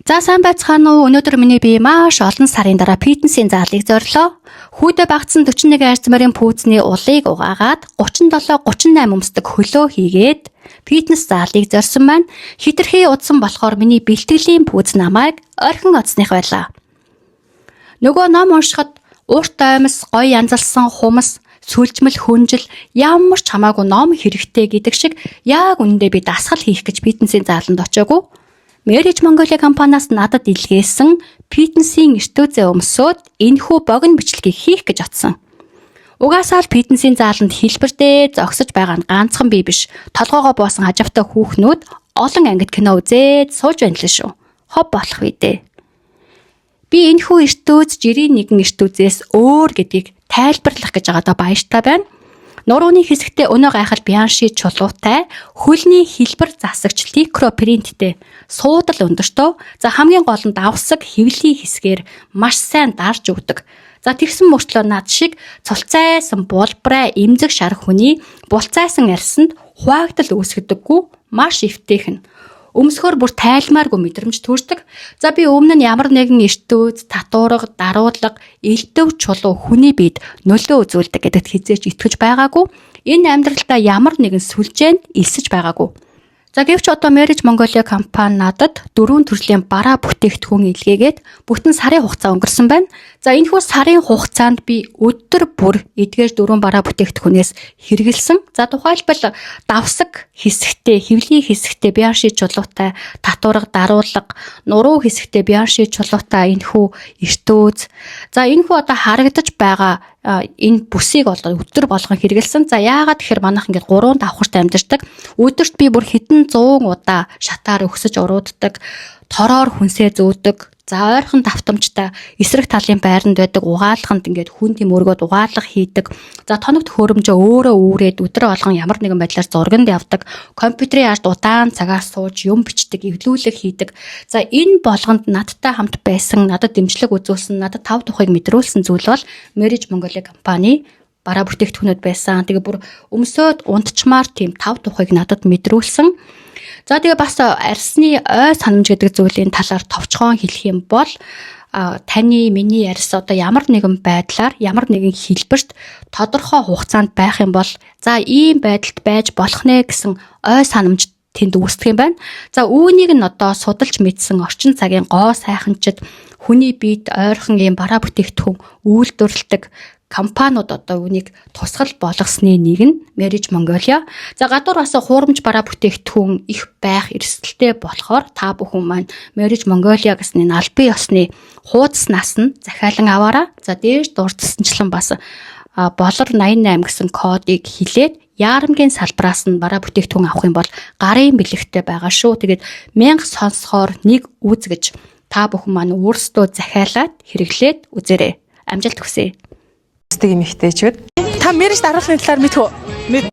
За, сайн байцгаана уу? Өнөөдөр миний бие маш олон сарын дараа фитнесийн заалыг зорилоо. Хүүдээ багтсан 41 арзмарын пүүзний улыг угаагаад 37 38 өмсдөг хөлөө хийгээд фитнес заалыг зорьсон маань хэтэрхий удсан болохоор миний бэлтгэлийн пүүз намайг орхин одсных байлаа. Нөгөө ном уншихад урт оймс, гоё янзалсан хумс, сүлжмэл хөнжил ямар ч хамаагүй ном хэрэгтэй гэдэг шиг яг үнэндээ би дасгал хийх гэж фитнесийн зааланд очиагүй. Marriage Mongolia компаниас надад илгээсэн фитнесийн эртөөзөө өмсөөд энэхүү богино бичлэгийг хийх гэж очсон. Угаасаа л фитнесийн зааланд хэлбэрдээ зогсож байгаа нь ганцхан би биш. Толгоогоо буусан хажавтай хүүхнүүд олон ангид кино үзээд сууж байна л шүү. Хоб болох үү дээ. Би энэхүү эртөөз жирийн нэгэн эртөөзөөс өөр гэдгийг тайлбарлах гэж байгаадаа баяртай байна. Нурууны хэсэгтээ өнөө гайхал Бианши чулуутай, хөлний хэлбэр засагч lycra print тэй, суудал өндөртөө, за, хамгийн гол нь давсаг хэвлийн хэсгээр маш сайн дарж өгдөг. За, тэгсэн мөртлөө над шиг цулцайсан булбрай эмзэг шар хүний булцайсан арьсанд хуваагдал үүсгэдэггүй, маш эвтэйхэн. Өмсөхөөр бүр тайлмааргүй мэдрэмж төрдөг. За, би өмнө нь ямар нэгэн эртөөз, татуурга, даруулга, элдэв чулуу хүний биед нөлөө үзүүлдэг гэдэгт хэзээ ч итгэж байгаагүй. Энэ амьдралдаа ямар нэгэн сүлжээнд элсэж байгаагүй. За, гэвч одоо Marriage Mongolia компани надад дөрвөн төрлийн бараа бүтээгдэхүүн илгээгээд бүтэн сарын хугацаа өнгөрсөн байна. За, энэхүү сарын хугацаанд би өдөр бүр эдгээр дөрвөн бараа бүтээгдэхүүнээс хэрэглэсэн. За, тухайлбал давсаг хэсэгтээ, хэвлийн хэсэгтээ Бианши чулуутай татуурга, даруулга, нуруу хэсэгтээ Бианши чулуутай энэхүү эртөөз. За, энэхүү одоо харагдаж байгаа энэ бүсийг бол өдөр болгон хэрэглэсэн. За, яагаад гэхээр манайх ингээд 3 давхарт амьдардаг. Өдөрт би бүр хэдэн зуун удаа шатаар өксөж урууддаг, тороор хүнсээ зөөдөг. За, ойрхон давтамжтай эсрэг талын байранд байдаг угаалганд ингээд хүн тийм өргөөд угаалга хийдэг. За, тоног төхөөрөмжөө өөрөө үүрээд өдөр болгон ямар нэгэн байдлаар зурганд явдаг. Компьютерийн ард удаан цагаар сууж юм бичдэг, эвлүүлэг хийдэг. За, энэ болгонд надтай хамт байсан, надад дэмжлэг үзүүлсэн, надад тав тухыг мэдрүүлсэн зүйл бол Marriage Mongolia компани бараа бүтээгдэхүүнүүд байсан. Тэгээ бүр өмсөөд унтчмаар тийм тав тухыг надад мэдрүүлсэн. За, тэгээ бас арьсны ой санамж гэдэг зүйлийн талаар товчхон хэлэх юм бол таны, миний арьс одоо ямар нэгэн байдлаар ямар нэгэн хэлбэрт тодорхой хугацаанд байх юм бол, за, ийм байдалд байж болох нэ гэсэн ой санамж тэнд үүсдэг юм байна. За, үүнийг нь одоо судалж мэдсэн орчин цагийн гоо сайханчид, хүний биед ойрхон ийм бараа бүтээгдэхүүн үйлдвэрлэдэг компаниуд одоо үүнийг тусгал болгосны нэг нь Marriage Mongolia. За, гадуур бас хуурамч бараа бүтээгдэхүүн их байх эрсдэлтэй болохоор та бүхэн маань Marriage Mongolia гэсэн энэ албан ёсны хуудаснаас нь захиалан аваарай. За, дээр дурдсанчлан бас болор 88 гэсэн кодыг хэлээд яарамгийн салбараас нь бараа бүтээгдэхүүн авах юм бол гарын бэлэгтэй байгаа шүү. Тэгээд 1000 сонсохоор нэг үз гэж та бүхэн маань өөрсдөө захиалаад хэрэглээд үзээрэй. Амжилт хүсье. Үздэг эмэгтэйчүүд. Та marriage даруулгын талаар мэдэх үү? Мэд.